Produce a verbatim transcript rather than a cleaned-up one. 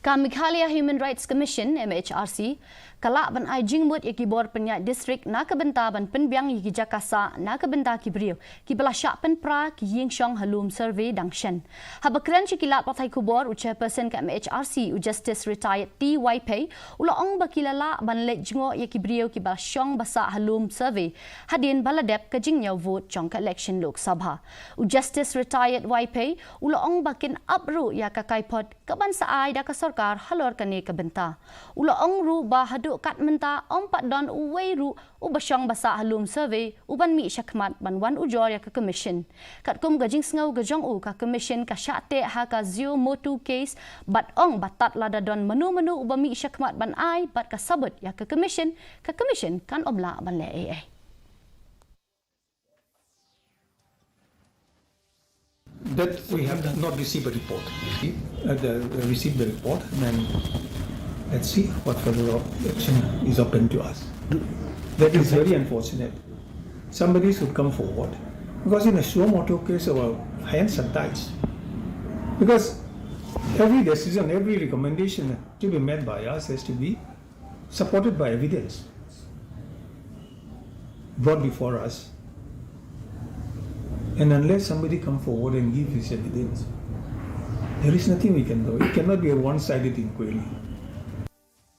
Ka Meghalaya Human Rights Commission, M H R C, ka lah ban ai jingmut ïa ki bor pynïaid district na ka bynta ban pynbiang ïa ki jaka sah na ka bynta ki briew kiba la shah pynpra ki ïing shong ha lum survey dang shen. Haba kren sha ki lad pathai khubor, u chairperson ka M H R C, u Justice Retired T Y Phei, u la ong ba ki la lah ban leit jngoh ïa ki briew kiba la shong ba sah ha lum survey hadien ba la dep ka jingñiew vote jong ka election Lok Sabha. U Justice Retired Y Phei u la ong ba kin ap ruh ïa ka kaiphod kaban sa ai da ka sorkar halor kane ka bynta. U la ong ruh ba haduh kat mynta ym pat don uwei ruh uba shong ba sah ha lum survey uban mih shakhmat ban wan ujor ïa ka commission. Katkum ka jingsngew ka jong u, ka commission ka shah teh ha ka suo motu case bad ong ba tad lada don mano mano uba mih shakhmat ban ai bad ka sabut ïa ka commission, ka commission kan ym lah ban leh ei ei. That we have not received a report. Uh, the, received the report, and let's see what further action is open to us. That is very unfortunate. Somebody should come forward, because in a suo motu case, our hands are tied. Because every decision, every recommendation to be made by us has to be supported by evidence brought before us. And unless somebody come forward and give his evidence, there is nothing we can do. It cannot be a one-sided inquiry.